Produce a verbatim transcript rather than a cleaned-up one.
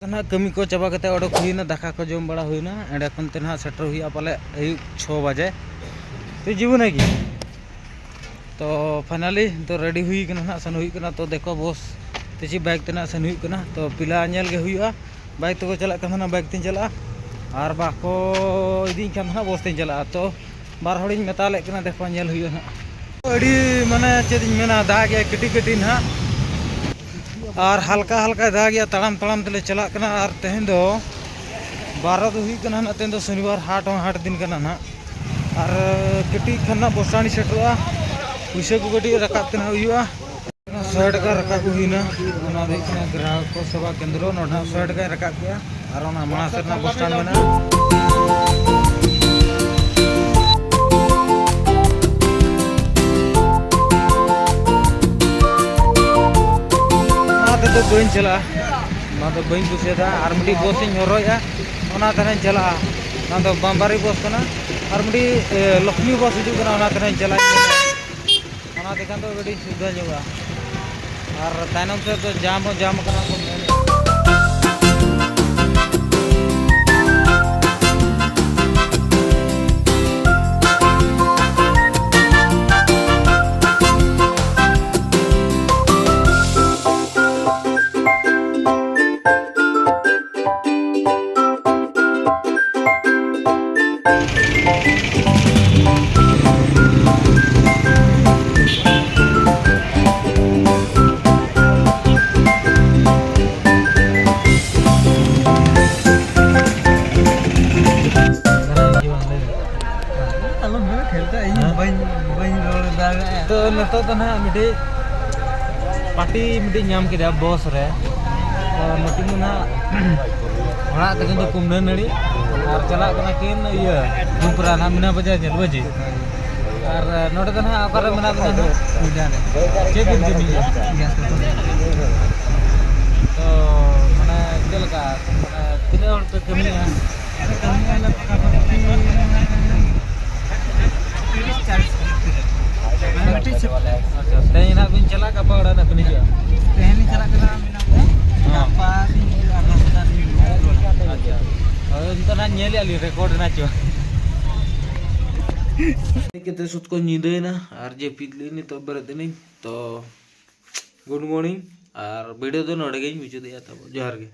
ᱱᱟᱦᱟᱜ ᱠᱟᱹᱢᱤ ᱠᱚ ᱪᱟᱵᱟ ᱠᱟᱛᱮ ᱚᱰᱚᱠ ᱦᱩᱭᱱᱟ, ᱫᱟᱠᱟ ᱠᱚ ᱡᱚᱢ ᱵᱟᱲᱟ ᱦᱩᱭᱱᱟ᱾ ᱮᱸᱰᱮ ᱠᱷᱚᱱ ᱛᱮ ᱱᱟᱦᱟᱜ ᱥᱮᱴᱮᱨ ᱦᱩᱭᱩᱜᱼᱟ ᱯᱟᱞᱮ ᱟᱹᱭᱩᱵ ᱪᱷᱚ ᱵᱟᱡᱮ᱾ ᱛᱚ ᱡᱤᱵᱚᱱ ᱜᱮ, ᱛᱚ ᱯᱷᱟᱭᱱᱟᱞᱤ ᱛᱚ ᱨᱮᱰᱤ ᱦᱩᱭ ᱠᱟᱱᱟ ᱱᱟᱦᱟᱜ, ᱥᱮᱱ ᱦᱩᱭᱩᱜ ᱠᱟᱱᱟ᱾ ᱛᱚ ᱫᱮᱠᱷᱚ ᱵᱚᱥ ᱛᱮ ᱪᱮᱫ ᱵᱟᱭᱤᱠ ᱛᱮ ᱱᱟᱦᱟᱜ ᱥᱮᱱ ᱦᱩᱭᱩᱜ ᱠᱟᱱᱟ᱾ ᱛᱚ ᱯᱤᱞᱟ ᱧᱮᱞ ᱜᱮ ᱦᱩᱭᱩᱜᱼᱟ, ᱵᱟᱭᱤᱠ ᱛᱮᱠᱚ ᱪᱟᱞᱟᱜ ᱠᱟᱱ ᱛᱟᱦᱮᱱᱟ, ᱵᱟᱭᱤᱠ ᱛᱮᱧ ᱪᱟᱞᱟᱜᱼᱟ, ᱟᱨ ᱵᱟᱠᱚ ᱤᱫᱤᱧ ᱠᱷᱟᱱ ᱫᱚ ᱱᱟᱦᱟᱜ ᱵᱚᱥ ᱛᱮᱧ ᱪᱟᱞᱟᱜᱼᱟ᱾ ᱛᱚ ᱵᱟᱨ ᱦᱚᱲᱤᱧ ᱢᱮᱛᱟ ᱞᱮᱫ ᱠᱤᱱᱟ, ᱫᱮᱠᱷᱚ ᱧᱮᱞ ᱦᱩᱭᱩᱜᱼᱟ ᱱᱟᱦᱟᱜ᱾ ᱟᱹᱰᱤ ᱢᱟᱱᱮ ᱪᱮᱫ ᱤᱧ ᱢᱮᱱᱟ, ᱫᱟᱜ ᱜᱮ ᱠᱟᱹᱴᱤᱡ ᱠᱟᱹᱴᱤᱡ ᱱᱟᱦᱟᱜ, ᱟᱨ ᱦᱟᱞᱠᱟ ᱦᱟᱞᱠᱟᱭ ᱫᱟᱜ ᱜᱮᱭᱟ᱾ ᱛᱟᱲᱟᱢ ᱛᱟᱲᱟᱢ ᱛᱮᱞᱮ ᱪᱟᱞᱟᱜ ᱠᱟᱱᱟ᱾ ᱟᱨ ᱛᱮᱦᱮᱧ ᱫᱚ ᱵᱟᱨᱚ ᱫᱚ ᱦᱩᱭᱩᱜ ᱠᱟᱱᱟ ᱱᱟᱦᱟᱜ, ᱛᱮᱦᱮᱧ ᱫᱚ ᱥᱚᱱᱤᱵᱟᱨ, ᱦᱟᱴ ᱦᱚᱸ ᱦᱟᱴ ᱫᱤᱱ ᱠᱟᱱᱟ ᱱᱟᱦᱟᱜ᱾ ᱟᱨ ᱠᱟᱹᱴᱤᱡ ᱠᱷᱟᱱ ᱱᱟᱦᱟᱜ ᱵᱚᱥ ᱥᱴᱮᱱᱰ ᱥᱮᱴᱮᱨᱚᱜᱼᱟ, ᱯᱩᱭᱥᱟᱹ ᱠᱚ ᱠᱟᱹᱴᱤᱡ ᱨᱟᱠᱟᱵ ᱛᱮ ᱱᱟᱦᱟᱜ ᱦᱩᱭᱩᱜᱼᱟ᱾ ᱥᱚᱭ ᱴᱟᱠᱟ ᱨᱟᱠᱟᱵ ᱦᱩᱭᱱᱟ᱾ ᱚᱱᱟ ᱫᱚ ᱦᱩᱭᱩᱜ ᱠᱟᱱᱟ ᱜᱨᱟᱦᱚᱠ ᱥᱮᱵᱟ ᱠᱮᱱᱫᱨᱚ, ᱱᱚᱰᱮ ᱦᱟᱸᱜ ᱥᱚᱭ ᱴᱟᱠᱟᱭ ᱨᱟᱠᱟᱵ ᱠᱮᱜᱼᱟ᱾ ᱟᱨ ᱚᱱᱟ ᱢᱟᱲᱟᱝ ᱥᱮᱫ ᱨᱮᱱᱟᱜ ᱵᱚᱥ ᱥᱴᱮᱱᱰ ᱢᱮᱱᱟᱜᱼᱟ᱾ ᱚᱱᱟ ᱛᱮᱫᱚ ᱵᱟᱹᱧ ᱪᱟᱞᱟᱜᱼᱟ, ᱚᱱᱟ ᱫᱚ ᱵᱟᱹᱧ ᱠᱩᱥᱤᱭᱟᱫᱟ᱾ ᱟᱨ ᱢᱤᱫᱴᱤᱡ ᱵᱚᱥ ᱤᱧ ᱦᱚᱨᱚᱭᱮᱜᱼᱟ, ᱚᱱᱟ ᱛᱮᱦᱚᱸᱧ ᱪᱟᱞᱟᱜᱼᱟ᱾ ᱚᱱᱟ ᱫᱚ ᱵᱟᱢᱵᱟᱨᱤ ᱵᱚᱥ ᱠᱟᱱᱟ᱾ ᱟᱨ ᱢᱤᱫᱴᱤᱡ, ᱮ, ᱞᱚᱠᱷᱢᱤ ᱵᱚᱥ ᱦᱤᱡᱩᱜ ᱠᱟᱱᱟ, ᱚᱱᱟ ᱛᱮᱦᱚᱸᱧ ᱪᱟᱞᱟᱜᱼᱟ᱾ ᱚᱱᱟ ᱛᱮᱠᱷᱟᱱ ᱫᱚ ᱠᱟᱹᱴᱤᱡ ᱥᱩᱵᱤᱫᱷᱟ ᱧᱚᱜᱚᱜᱼᱟ᱾ ᱟᱨ ᱛᱟᱭᱱᱚᱢ ᱥᱮᱫ ᱫᱚ ᱡᱟᱢ ᱦᱚᱸ ᱡᱟᱢ ᱠᱟᱱᱟ ᱠᱚ ᱢᱮᱱᱮᱫ᱾ ᱟᱞᱚᱢ ᱢᱮᱱᱟ, ᱴᱷᱮᱞ ᱠᱟᱜ ᱤᱧ ᱦᱮᱸ? ᱵᱟᱹᱧ, ᱵᱟᱹᱧ ᱨᱚᱲ ᱫᱟᱲᱮᱭᱟᱜᱼᱟ᱾ ᱛᱚ, ᱱᱤᱛᱚᱜ ᱫᱚ ᱱᱟᱦᱟᱜ ᱢᱤᱫᱴᱤᱡ ᱯᱟᱨᱴᱤ ᱢᱤᱫᱴᱤᱡ ᱧᱟᱢ ᱠᱮᱫᱟ ᱵᱚᱥ ᱨᱮ᱾ ᱛᱚ, ᱱᱩᱠᱤᱱ ᱫᱚ ᱱᱟᱦᱟᱜ ᱚᱲᱟᱜ ᱛᱟᱹᱠᱤᱱ ᱫᱚ ᱠᱩᱢᱰᱟᱹ ᱱᱟᱹᱲᱤ ᱟᱨ ᱪᱟᱞᱟᱜ ᱠᱟᱱᱟ ᱠᱤᱱ ᱤᱭᱟᱹ ᱫᱩᱢᱯᱨᱟ ᱱᱟᱦᱟᱜ ᱢᱤᱱᱟ ᱵᱟᱡᱟᱨ ᱧᱮᱞ, ᱵᱩᱡᱷᱤ? ᱟᱨ ᱱᱚᱰᱮ ᱫᱚ ᱱᱟᱦᱟᱜ ᱚᱠᱟᱨᱮ ᱢᱮᱱᱟᱜ ᱵᱤᱱᱟ ᱱᱟᱦᱟᱜ? ᱢᱤᱰᱟᱱ ᱨᱮ᱾ ᱪᱮᱫ ᱵᱤᱱ ᱠᱟᱹᱢᱤᱭᱟ? ᱜᱮᱥ ᱥᱴᱮᱥᱚᱱ ᱨᱮ᱾ ᱛᱚ, ᱢᱟᱱᱮ, ᱪᱮᱫ ᱞᱮᱠᱟ? ᱢᱟᱱᱮ, ᱛᱤᱱᱟᱹᱜ ᱦᱚᱲ ᱯᱮ ᱠᱟᱹᱢᱤᱭᱟ? ᱠᱟᱹᱢᱤᱭᱟᱞᱮ ᱯᱟᱠᱟᱯᱟᱠᱤ ᱛᱤᱨᱤᱥ ᱪᱟᱞᱤᱥ ᱵᱷᱤᱛᱤᱨ ᱨᱮ᱾ ᱢᱟᱱᱮ, ᱢᱤᱫᱴᱤᱡ ᱥᱮ-, ᱟᱪᱪᱷᱟ, ᱛᱮᱦᱮᱧ ᱱᱟᱦᱟᱜ ᱵᱤᱱ ᱪᱟᱞᱟᱜᱼᱟ, ᱜᱟᱯᱟ ᱚᱲᱟᱜ ᱱᱟᱦᱟᱜ ᱵᱤᱱ ᱦᱤᱡᱩᱜᱼᱟ? ᱛᱮᱦᱮᱧ ᱞᱤᱧ ᱪᱟᱞᱟᱜ ᱠᱟᱱᱟ, ᱢᱮᱱᱟᱜ ᱞᱤᱧᱟ᱾ ᱦᱮᱸ᱾ ᱜᱟᱯᱟ ᱞᱤᱧ ᱦᱤᱡᱩᱜᱼᱟ, ᱟᱨᱦᱚᱸ᱾ ᱦᱳᱭ, ᱱᱤᱛᱚᱜ ᱱᱟᱜ ᱧᱮᱞᱮᱜᱼᱟ ᱞᱤᱧ, ᱨᱮᱠᱚᱨᱰ ᱮᱱᱟ ᱪᱚ᱾ ᱦᱮᱡ ᱠᱟᱛᱮ ᱥᱩᱫ ᱠᱚ ᱧᱤᱫᱟᱹᱭᱮᱱᱟ ᱟᱨ ᱡᱟᱹᱯᱤᱫ ᱞᱤᱧ ᱱᱤᱛᱚᱜ ᱵᱮᱨᱮᱫ ᱮᱱᱟᱹᱧ᱾ ᱛᱚ, ᱜᱩᱰ ᱢᱚᱨᱱᱤᱝ, ᱟᱨ ᱵᱷᱤᱰᱤᱭᱳ ᱫᱚ ᱱᱚᱰᱮ ᱜᱮᱧ ᱢᱩᱪᱟᱹᱫᱮᱜᱼᱟ᱾ ᱛᱟᱵᱚ ᱡᱚᱦᱟᱨ ᱜᱮ᱾